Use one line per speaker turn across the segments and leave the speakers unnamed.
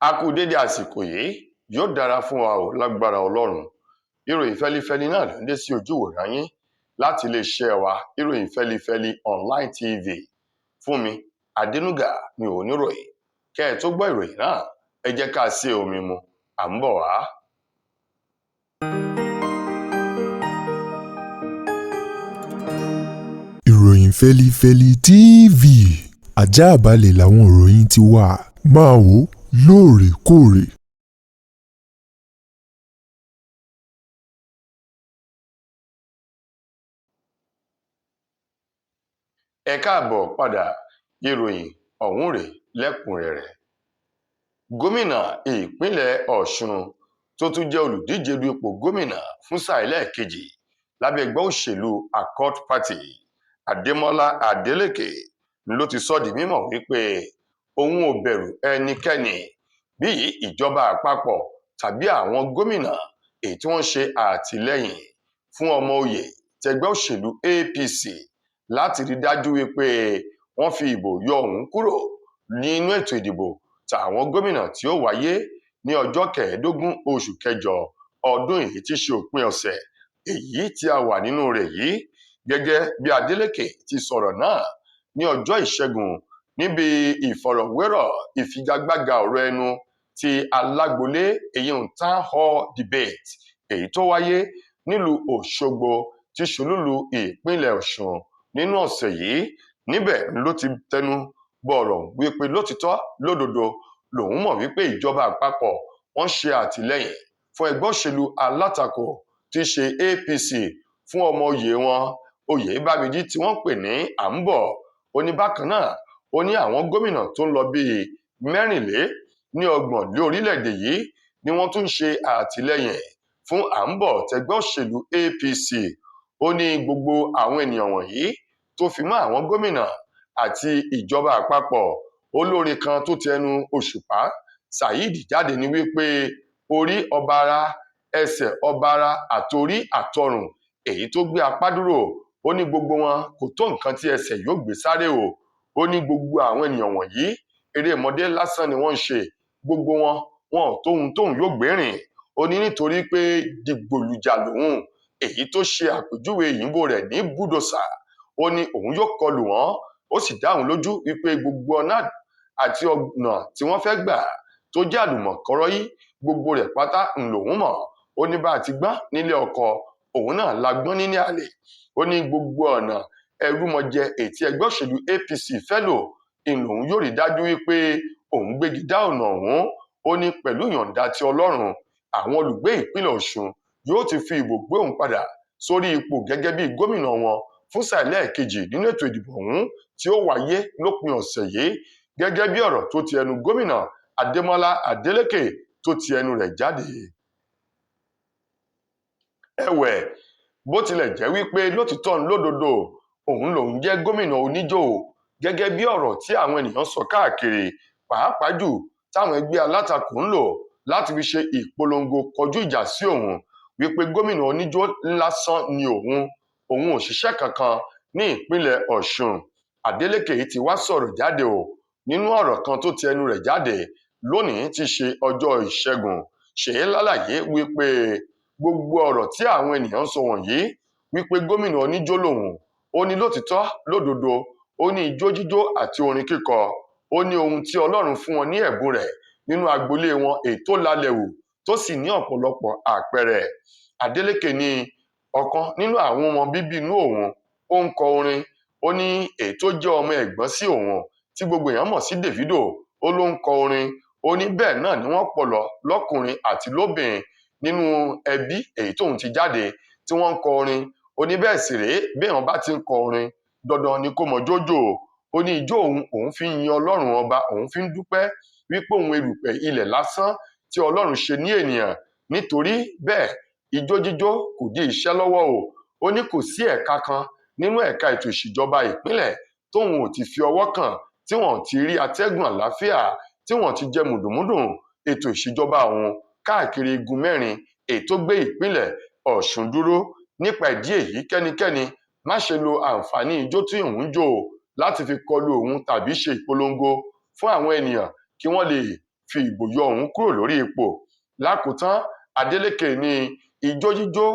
A kú dédé àsìkò yìí, yóò dára fún wa ò lágbára Ọlọ́run. Ìròyìn fẹlifẹli náà ló ń dé sí ojú ìwòran yín láti iléeṣẹ́ wa, Ìròyìn Fẹlifẹli Online TV. Fúnmi Adénúgà ni oníròyìn. Kẹ́ ẹ tó gbọ́ ìròyìn náà, ẹ jẹ́ ká ṣe omi mu, à ń bọ̀ wá.
Ìròyìn fẹlifẹli TV ajáàbalẹ̀ làwọn ìròyìn ti wà, máa wò ó lóòrèkóòrè.
Ẹ káàbọ̀ padà, ìròyìn ọ̀hún rèé lẹ́kùnrẹ́rẹ́. Gómìnà ìpínlẹ̀ Ọ̀ṣun tó tún jẹ́ olùdíje du ipò gómìnà fún sáà ẹlẹ́ẹ̀kejì lábẹ́ ẹgbẹ́ òṣèlú Accord Party, Adémọ́lá Adélékè, ló ti sọ di mímọ̀ wípé òun ò bẹ̀rù ẹnikẹ́ni bí ìjọba àpapọ̀ tàbí àwọn gómìnà èyí tí wọ́n ṣe àtìlẹ́yìn fún ọmọ oyè tẹgbẹ́ òṣèlú APC láti rí dájú wípé wọ́n fi ìbò yọ òun kúrò nínú ètò ìdìbò tàwọn gómìnà tí ó wáyé ní ọjọ́ 15 oṣù kẹjọ ọdún yìí tí ṣe òpin ọ̀sẹ̀ èyí tí a wà nínú rẹ̀ yìí. Gẹ́gẹ́ bí Adélékè ti sọ̀rọ̀ náà ní ọjọ́ Ìṣẹ́gun níbi ìfọ̀rọ̀wérọ̀ ìfigagbága ọ̀rọ̀ ẹnu ti alágbolé, èyí ń town hall debate, èyí tó wáyé nílùú Òṣogbo tí ṣolúlu ìpínlẹ̀ Ọ̀ṣun nínú ọ̀sẹ̀ yìí. Níbẹ̀ ló ti tẹnu bọ̀rọ̀ wípé lótìtọ́ lódodo lòun mọ̀ wípé ìjọba àpapọ̀ wọ́n ṣe àtìlẹ́yìn fún ẹgbẹ́ òṣèlú alátakò tí ṣe APC fún ọmọ oyè wọn Oyèbámijí tí wọ́n pè ní Àǹbọ̀. Ó ní bákan náà, ó ní àwọn gómìnà tó ń lọ bíi 34 lé orílẹ̀-èdè yìí ni wọ́n tún ń ṣe àtìlẹ́yìn fún Àǹbọ̀ tẹgbẹ́ òṣèlú APC. Ó ní gbogbo àwọn ènìyàn wọ̀nyí tó fi mọ́ àwọn gómìnà àti ìjọba àpapọ̀, olórin kan tó ti ẹnu Òṣùpá Saheed jáde ní wípé orí ọba ara, ẹsẹ̀ ọba ara, àtorí àtọrùn èyí tó gbé apá dúró. Ó ní gbogbo wọn kò tó nǹkan tí ẹsẹ̀ yóò gbé sáré o. Ó ní gbogbo àwọn ènìyàn wọ̀nyí erémọdé lásán ni wọ́n ń ṣe, gbogbo wọn wọn ò tóhun tóun yóò gbé rìn. Ó ní nítorí pé dìgbòlùjà lòun, èyí tó ṣe àpèjúwe ìyìnbó rẹ̀ ní búdòsà. Ó ní òun yóò kọlù wọ́n, ó sì dá òun lójú wípé gbogbo ọ̀nà àti ọ̀nà tí wọ́n fẹ́ gbà tó jẹ́ àlùmọ̀kọ́rọ́ yìí, gbogbo rẹ̀ pátá ń lòun mọ̀. Ó ní bá a ti gbọ́n nílé ọkọ, òun náà la gbọ́n nílé àlè. Ó ní gbogbo ọ̀nà ẹrúmọjẹ ètí ẹgbẹ́ òṣèlú APC fẹ́ lò ń lòun yóò rí dájú wípé òun gbégi dá ọ̀nà ọ̀hún. Ó ní pẹ̀lú ìyọ̀ǹda ti Ọlọ́run, àwọn olùgbé ìpínlẹ̀ Ọ̀ṣun yóò ti fi ìbò gbé òun padà sórí ipò gẹ́gẹ́ bí gómìnà wọn fún sáà ẹlẹ́ẹ̀kejì nínú ètò ìdìbò ọ̀hún tí ó wáyé lópin ọ̀sẹ̀ yìí, gẹ́gẹ́ bí ọ̀rọ̀ tó ti ẹnu gómìnà Adémọ́lá Adélékè tó ti ẹnu rẹ̀ jáde. Ẹ̀wẹ̀, bó tilẹ̀ jẹ́ wípé lótìtọ́ lódodo òun lòun jẹ́ gómìnà oníjó, gẹ́gẹ́ bí ọ̀rọ̀ tí àwọn ènìyàn sọ káàkiri, pàápàá jù táwọn ẹgbẹ́ alátakò ń lò láti fi ṣe ìpolongo kọjú ìjà sí òun, wípé gómìnà oníjó lásán ni òun, òun ò ṣiṣẹ́ kankan ní ìpínlẹ̀ Ọ̀ṣun. Adélékè ti wá sọ̀rọ̀ jáde o nínú ọ̀rọ̀ kan tó ti ẹnu rẹ̀ jáde lónìí tí ṣe ọjọ́ Ìṣẹ́gun, ṣe é lálàyé wípé gbogbo ọ̀rọ̀ tí àwọn ènìyàn ń sọ wọ̀nyí wípé gómìnà oníjó lòun, ó ní lótìtọ́ lódodo, ó ní ijó jíjó àti orin kíkọ, ó ní ohun tí Ọlọ́run fún wọn ní ẹ̀bùn rẹ̀ nínú agboolé wọn èyí tó lálẹ́ wù tó sì ní ọ̀pọ̀lọpọ̀ àpẹẹrẹ. Adélékè ní ọ̀kan nínú àwọn ọmọ bíbí inú òun, ó ń kọ orin. Ó ní èyí tó jẹ́ ọmọ ẹ̀gbọ́n sí òun tí gbogbo èèyàn mọ̀ sí Davido, ó ló ń kọ orin. Ó ní bẹ́ẹ̀ náà ni wọ́n pọ̀ lọ lọ́kùnrin àti lóbìnrin nínú ẹbí èyí tóun ti jáde tí wọ́n ń kọ orin. Ó ní bẹ́ẹ̀ sì rèé, bí èèyàn bá ti ń kọ orin dandan ni kó mọ jójó. Ó ní ijó òun, òun fi ń yin Ọlọ́run ọba, òun fi ń dúpẹ́ wípé òun erùpẹ̀ ilẹ̀ lásán tí Ọlọ́run ṣe ní ènìyàn. Nítorí bẹ́ẹ̀ ijó jíjó kò dí iṣẹ́ lọ́wọ́ o. Ó ní kò sí ẹ̀ka kan nínú ẹ̀ka ètò ìṣèjọba ìpínlẹ̀ tóun ò ti fi ọwọ́ kàn tí wọ́n ti rí atẹ́gùn àlàáfíà, tí wọ́n ti jẹ mùdùnmúdùn ètò ìṣèjọba òun káàkiri igun mẹ́rin èyí tó gbé ìpínlẹ̀ Ọ̀ṣun dúró. Nípa ìdí èyí, kẹ́nikẹ́ni má ṣe lo àǹfààní ijó tí òun ń jó láti fi kọlu òun tàbí ṣe ìpolongo fún àwọn ènìyàn kí wọ́n lè fi ìbò yọ òun kúrò lórí ipò. Lákòótán, Adeleke ní ijó jíjó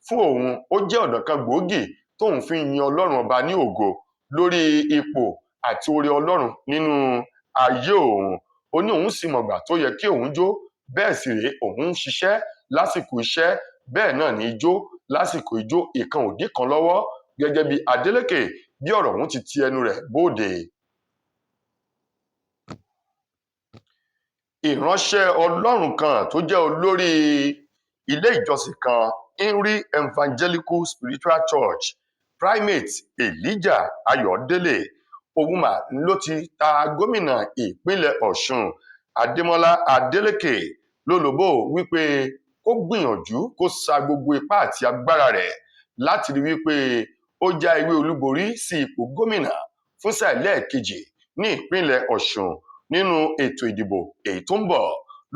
fún òun ó jẹ́ ọ̀nà kan gbòógì tóun fi ń yin Ọlọ́run ọba ní ògo lórí ipò àti oore Ọlọ́run nínú ayé òun. Ó ní òun sì mọ̀gbà tó yẹ kí òun jó, bẹ́ẹ̀ sì rèé òun ń ṣiṣẹ́ lásìkò iṣẹ́, bẹ́ẹ̀ náà ní ijó lásìkò ijó, ìkan ò dí kan lọ́wọ́, gẹ́gẹ́ bí Adeleke bí ọ̀rọ̀ ọ̀hún ti ti ẹnu rẹ̀ bóde. Ìránṣẹ́ Ọlọ́run kan tó jẹ́ olórí ilé ìjọsìn kan, Henry Evangelical Spiritual Church, Primate Elijah Ayọ̀délé Owuma ló ti ta gómìnà ìpínlẹ̀ Ọ̀ṣun Adémọ́lá Adélékè lólobó wípé kó gbìyànjú kó sa gbogbo ipá àti agbára rẹ̀ láti rí wípé ó já ewé olúborí sí ipò gómìnà fún sáà ẹlẹ́ẹ̀kejì ní ìpínlẹ̀ Ọ̀ṣun nínú ètò ìdìbò èyí tó ń bọ̀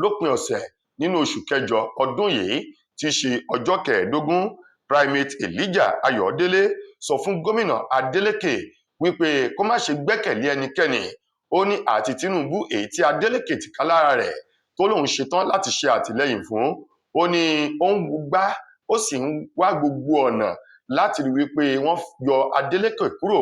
lópin ọ̀sẹ̀ nínú oṣù kẹjọ ọdún yìí tí í ṣe ọjọ́ 15. Primate Elijah Ayọ̀délé sọ fún gómìnà Adeleke wípé kó má ṣe gbẹ́kẹ̀lé ẹnikẹ́ni. Ó ní àti Tinubu èyí tí Adeleke ti ká lára rẹ̀ tó lóun ṣetán láti ṣe àtìlẹ́yìn fún, ó ní ó ń gbá ó sì ń wá gbogbo ọ̀nà láti rí wípé wọ́n yọ Adeleke kúrò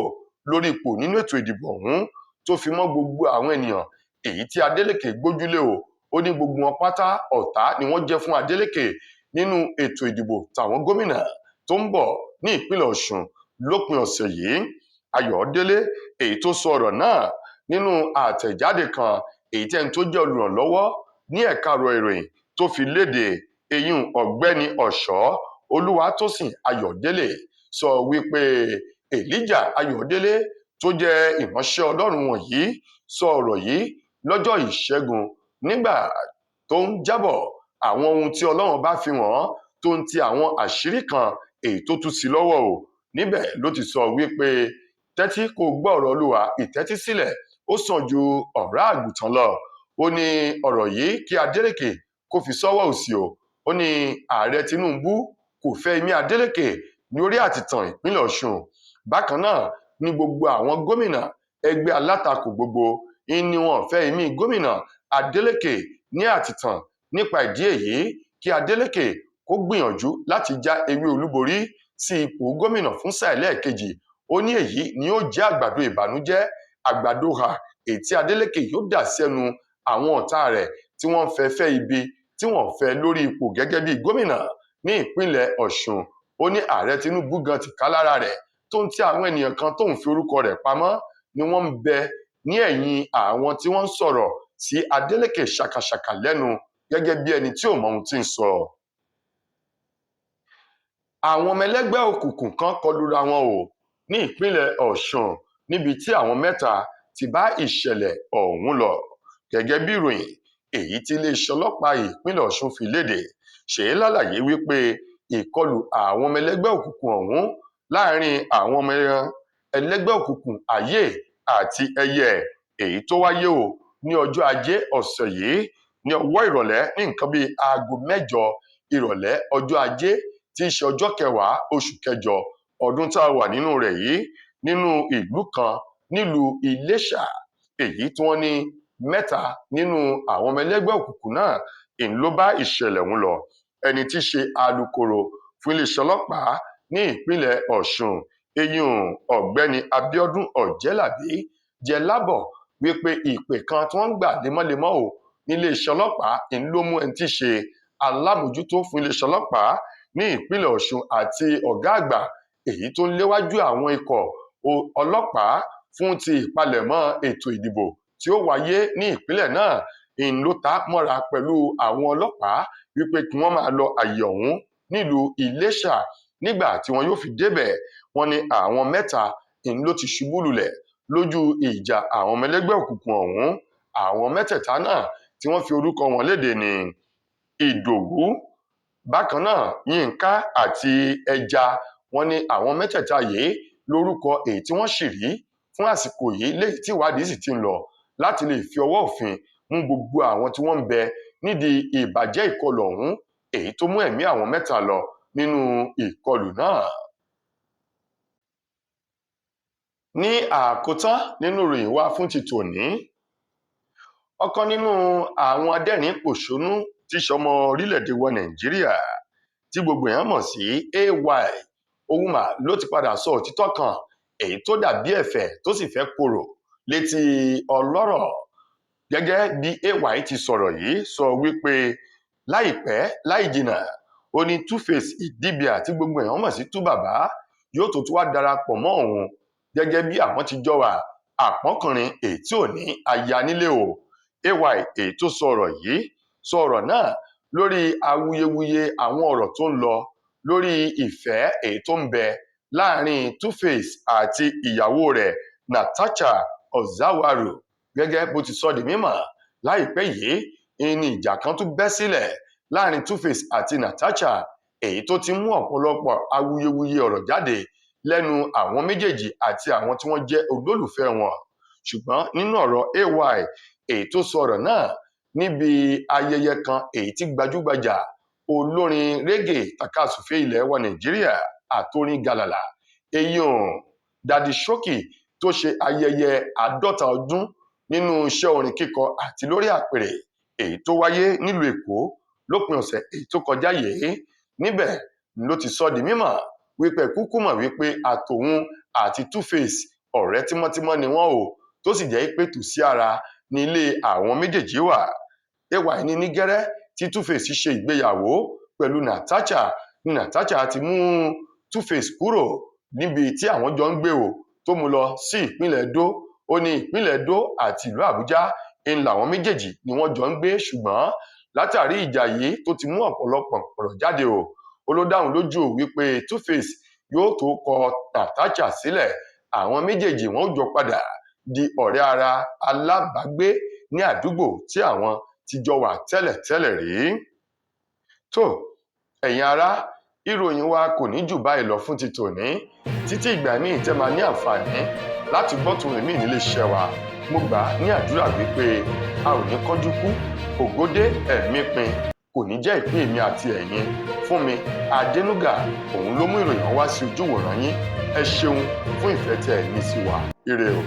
lórí ipò nínú ètò ìdìbò ọ̀hún, tó fi mọ́ gbogbo àwọn ènìyàn èyí tí Adeleke gbójúlé o. Ó ní gbogbo wọn pátá ọ̀tá ni wọ́n jẹ́ fún Adeleke nínú ètò ìdìbò tàwọn gómìnà tó ń bọ̀ ní ìpínlẹ̀ Ọ̀ṣun lópin ọ̀sẹ̀ yìí. Ayọ̀délé èyí tó sọ ọ̀rọ̀ náà nínú àtẹ̀jáde kan èyí tí ẹni tó jẹ́ olùrànlọ́wọ́ ní ẹ̀ka ọ̀rọ̀ ìròyìn tó fi léde, eyín ọ̀gbẹ́ni Ọ̀ṣọ́ Olúwatósìn Ayọ̀délé sọ wípé Elijah Ayọ̀délé tó jẹ́ ìránṣẹ́ Ọlọ́run wọ̀nyí sọ ọ̀rọ̀ yìí lọ́jọ́ Ìṣẹ́gun nígbà tó ń jábọ̀ àwọn ohun tí Ọlọ́run bá fi wọ́n tó ń ti àwọn àṣírí kan èyí tó tú sí lọ́wọ́ o. Níbẹ̀ ló ti sọ wípé tẹ́tí kò gbọ́ ọ̀rọ̀ Olúwa, ìtẹ́tísílẹ̀ ó sàn ju ọ̀rá àgùntàn lọ. Ó ní ọ̀rọ̀ yìí kí Adeleke kó fi sọ́wọ́ òsì o. Ó ní ààrẹ Tinubu kò fẹ́ imí Adeleke ní orí àtìtàn ìpínlẹ̀ Ọ̀ṣun. Bákan náà ní gbogbo àwọn gómìnà ẹgbẹ́ alátakò gbogbo ní wọn fẹ́ imí gómìnà Adeleke ní àtìtàn. Nípa ìdí èyí kí Adeleke kó gbìyànjú láti já ewé olúborí sí ipò gómìnà fún sáà ẹlẹ́ẹ̀kejì. Ó ní èyí ni ó jẹ́ àgbàdo ìbànújẹ́, àgbàdo hà èyí tí Adeleke yóò dà sẹ́nu àwọn ọ̀tá rẹ̀ tí wọ́n fẹ́ fẹ́ ibi tí wọ́n fẹ́ lórí ipò gẹ́gẹ́ bí gómìnà ní ìpínlẹ̀ Ọ̀ṣun. Ó ní ààrẹ Tinubu gan ti ká lára rẹ̀ tó ń ti àwọn ènìyàn kan tó ń fi orúkọ rẹ̀ pamọ́ ni wọ́n ń bẹ ní ẹ̀yìn àwọn tí wọ́n ń sọ̀rọ̀ sí Adeleke ṣàkàṣàkà lẹ́nu gẹ́gẹ́ bí ẹni tí ò mọ ohun tí ń sọ. Àwọn ọmọ ẹlẹ́gbẹ́ òkùnkùn kan kọlura wọn o ní ìpínlẹ̀ Ọ̀ṣun níbi tí àwọn mẹ́ta ti bá ìṣẹ̀lẹ̀ ọ̀hún lọ. Gẹ́gẹ́ bí ìròyìn èyí tí iléeṣẹ́ ọlọ́pàá ìpínlẹ̀ Ọ̀ṣun fi léde ṣe lálàyé wípé ìkọlù àwọn ọmọ ẹlẹ́gbẹ́ òkùnkùn ọ̀hún láàrin àwọn ọmọ ẹlẹ́gbẹ́ òkùnkùn ayé àti ẹyẹ èyí tó wáyé o ní ọjọ́ ajé ọ̀sẹ̀ yìí ní ọwọ́ ìrọ̀lẹ́ ní nǹkan bíi aago 8 ìrọ̀lẹ́ ọjọ́ ajé tí í ṣe ọjọ́ 10 oṣù kẹjọ ọdún tá a wà nínú rẹ̀ yìí nínú ìlú kan nílùú Iléṣà èyí tí wọ́n ní mẹ́ta nínú àwọn ọmọ ẹlẹ́gbẹ́ òkùnkùn náà ń ló bá ìṣẹ̀lẹ̀ ọ̀hún lọ. Ẹni tí í ṣe alukoro fún iléeṣẹ́ ọlọ́pàá ní ìpínlẹ̀ Ọ̀ṣun eyín ọ̀gbẹ́ni Abíọ́dún Ọ̀jẹ́làbí jẹ́ lábọ̀ wípé ìpè kan tí wọ́n ń gbà lemọ́lemọ́ o níléeṣẹ́ ọlọ́pàá ń ló mú ẹni tí í ṣe alámòjútó fún iléeṣẹ́ ọlọ́pàá ní ìpínlẹ̀ Ọ̀ṣun àti ọ̀gá àgbà èyí tó ń léwájú àwọn ikọ̀ ọlọ́pàá fún ti ìpalẹ̀mọ́ ètò ìdìbò tí ó wáyé ní ìpínlẹ̀ náà ń ló ta mọ́ra pẹ̀lú àwọn ọlọ́pàá wípé kí wọ́n máa lọ àyè ọ̀hún nílùú Iléṣà. Nígbà tí wọn yóò fi débẹ̀, wọ́n ní àwọn mẹ́ta ń ló ti ṣubú lulẹ̀ lójú ìjà àwọn ọmọ ẹlẹ́gbẹ́ òkùnkùn ọ̀hún. Àwọn mẹ́tẹ̀ẹ̀ta náà tí wọ́n fi orúkọ wọn léde ní Ìdòwú, bákan náà Yínká àti Ẹja. Wọ́n ní àwọn mẹ́tẹ̀ẹ̀ta yìí lórúkọ èyí tí wọ́n sì rí fún àsìkò yìí léyìí tí ìwádìí sì ti ń lọ láti lè fi ọwọ́ òfin mú gbogbo àwọn tí wọ́n ń bẹ nídìí ìbàjẹ́ ìkọlù ọ̀hún èyí tó mú ẹ̀mí àwọn mẹ́ta lọ nínú ìkọlù náà. Ní àkótán nínú ìròyìn wa fún ti tòní, Ọ̀kan nínú àwọn adẹ́rìn-ín-pọ̀ṣónú tí í ṣọmọ orílẹ̀-èdè wa Nàìjíríà tí gbogbo èèyàn mọ̀ sí AY Owuma ló ti padà sọ òtítọ́ kan èyí tó dàbí ẹ̀fẹ̀ tó sì fẹ́ korò létí ọlọ́rọ̀. Gẹ́gẹ́ bí AY ti sọ̀rọ̀ yìí, sọ wípé láìpẹ́ láì jìnnà, ó ní Tuface Idibia tí gbogbo èèyàn mọ̀ sí 2Baba yóò tó tún wá darapọ̀ mọ́ òun gẹ́gẹ́ bí àwọn ti jọ wà àpọ́nkùnrin èyí tí ò ní aya nílé o. AY èyí tó sọ̀rọ̀ yìí sọ ọ̀rọ̀ náà lórí awuyewuye àwọn ọ̀rọ̀ tó ń lọ lórí ìfẹ́ èyí tó ń bẹ láàrin Tuface àti ìyàwó rẹ̀ Natasha Ozawaru. Gẹ́gẹ́ bó ti sọ di mímọ̀, láìpẹ́ yìí ní ìjà kan tún bẹ́ sílẹ̀ láàrin Tuface àti Natasha, èyí tó ti mú ọ̀pọ̀lọpọ̀ awuyewuye ọ̀rọ̀ jáde lẹ́nu àwọn méjèèjì àti àwọn tí wọ́n jẹ́ olólùfẹ́ wọn. Ṣùgbọ́n nínú ọ̀rọ̀ AY èyí tó sọ ọ̀rọ̀ náà níbi ayẹyẹ kan èyí tí gbajúgbajà olórin régè tàkasúfè ilẹ̀ wa Nàìjíríà àtorin gàlàlà eyín Daddy Showkey tó ṣe ayẹyẹ 50 ọdún nínú iṣẹ́ orin kíkọ àti lórí àpèrè, èyí tó wáyé nílùú Èkó lópin ọ̀sẹ̀ èyí tó kọjá yìí. Níbẹ̀ ló ti sọ di mímọ̀ wípé kúkú mọ̀ wípé àtòun àti Tuface ọ̀rẹ́ tímọ́tímọ́ ni wọ́n o, tó sì jẹ́ pé tòsí ara ní ilé àwọn méjèèjì wà. AY ní ní gẹ́rẹ́ tí Tuface ṣe ìgbéyàwó pẹ̀lú Natasha ní Natasha ti mú Tuface kúrò níbi tí àwọn jọ ń gbé o, tó mú lọ sí ìpínlẹ̀ Edo. Ó ní ìpínlẹ̀ Edo àti ìlú Àbújá ń làwọn méjèèjì ni wọ́n jọ ń gbé, ṣùgbọ́n látàrí ìjà yìí tó ti mú ọ̀pọ̀lọpọ̀ ọ̀rọ̀ jáde o, ó ló dáhùn lójú wípé Tuface yóò tó kọ Natasha sílẹ̀, àwọn méjèèjì wọn ó jọ padà di ọ̀rẹ́ ara alábàágbé ní àdúgbò tí àwọn ti jọ wà tẹ́lẹ̀tẹ́lẹ̀ rí. Tó, ẹ̀yin ará, ìròyìn wa kò ní jù báyìí lọ fún ti tòní. Títí ìgbà míì tẹ́ máa ní àǹfààní láti gbọ́ tòun míì nílé iṣẹ́ wa, mo gbà á ní àdúrà wípé a ò ní kánjú kú, ògódé ẹ̀mí pin kò ní jẹ́ ìpín èmi àti ẹ̀yin. Fún mi Adénúgà òun ló mú ìròyìn wá sí ojúwòrán yín. Ẹ ṣeun fún ìfẹ́ tẹ́ ẹ ní sí wa. Ire o.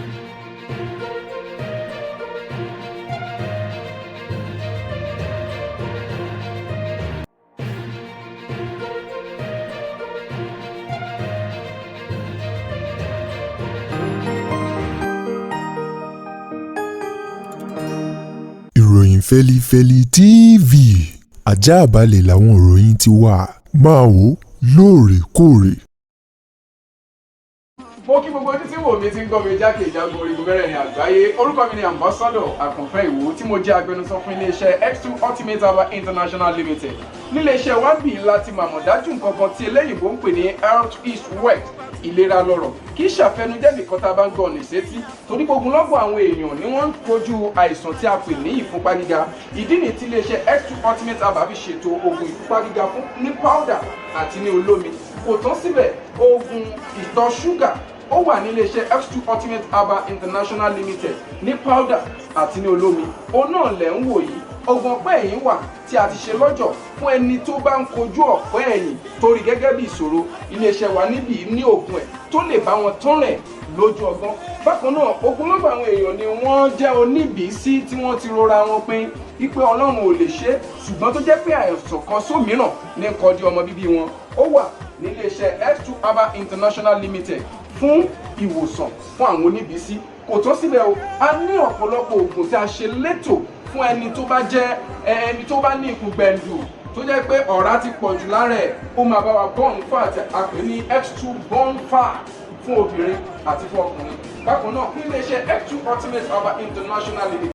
Ìròyìn Fẹ́lifẹ́li TV àjààbálẹ̀ làwọn ìròyìn ti wà. Máa wò lóòrèkóòrè.
Mo kí gbogbo ojú tí wò mí tí ń gbọ́ mi jákèjádò orígun mẹ́rẹ̀ẹ̀rin àgbáyé. Orúkọ mi ni Ambassador Àkànfẹ́ Ìwò, tí mo jẹ́ agbẹnusọ fún iléeṣẹ́ X2 Ultimate Herbal International Limited. Níléeṣẹ́ wa bí láti màmọ̀ dájú nǹkan kan tí eléyìnbó ń pè ní health is wealth, ìlera lọ́rọ̀. Kì í ṣàfẹnujẹ́ nìkan tá a bá ń gbọ́ ọ̀nà ìsétí, torí gbogbo lọ́gbọ̀n àwọn èèyàn ni wọ́n ń kojú àìsàn tí a pè ní ìfúnpá gíga. Ìdí nìyí tí iléeṣẹ́ X2 Ultimate Herbal fi ṣètò oògùn ìfúnpá gíga fún ní powder àti ní olómi. Kò tán síbẹ̀, oògùn ìtọ̀ ṣúgà ó wà ní iléeṣẹ́ X2 Ultimate Herbal International Limited ní powder àti ní olómi. Òun náà lẹ̀ ń wò yìí. Oògùn ọ̀pẹ́ ẹ̀yìn wà tí a ti ṣe lọ́jọ̀ fún ẹni tó bá ń kojú ọ̀pẹ́ ẹ̀yìn torí gẹ́gẹ́ bí ìṣòro. Iléeṣẹ́ wa níbí ní oògùn ẹ̀ tó lè bá wọn tán rẹ̀ lójú ọgbọ́n. Bákan náà, ogunlọ́gọ̀ àwọn èèyàn ni wọ́n jẹ́ oníbìísí tí wọ́n ti rora wọn pin wípé Ọlọ́run ò lè ṣe, ṣùgbọ́n tó jẹ́ pé àìsàn kan sómìíràn ní kọjú ọmọ bíbí wọn. Ó wà níléeṣẹ́ X2 Herbal International Limited fún ìwòsàn fún àwọn oníbìísí. Kò tán síbẹ̀ o, a ní ọ̀pọ̀lọpọ̀ oògùn tí a ṣe létò fún ẹni tó bá jẹ́ ẹni tó bá ní ikùn gbẹ̀ǹdù tó jẹ́ pé ọ̀rá ti pọ̀ jù lára ẹ̀. Ó máa bá wa burn fat, a pè ní X2 burn fat fún obìnrin àti fún ọkùnrin. Bákan náà, níléeṣẹ́ X2 Ultimate Herbal International Limited.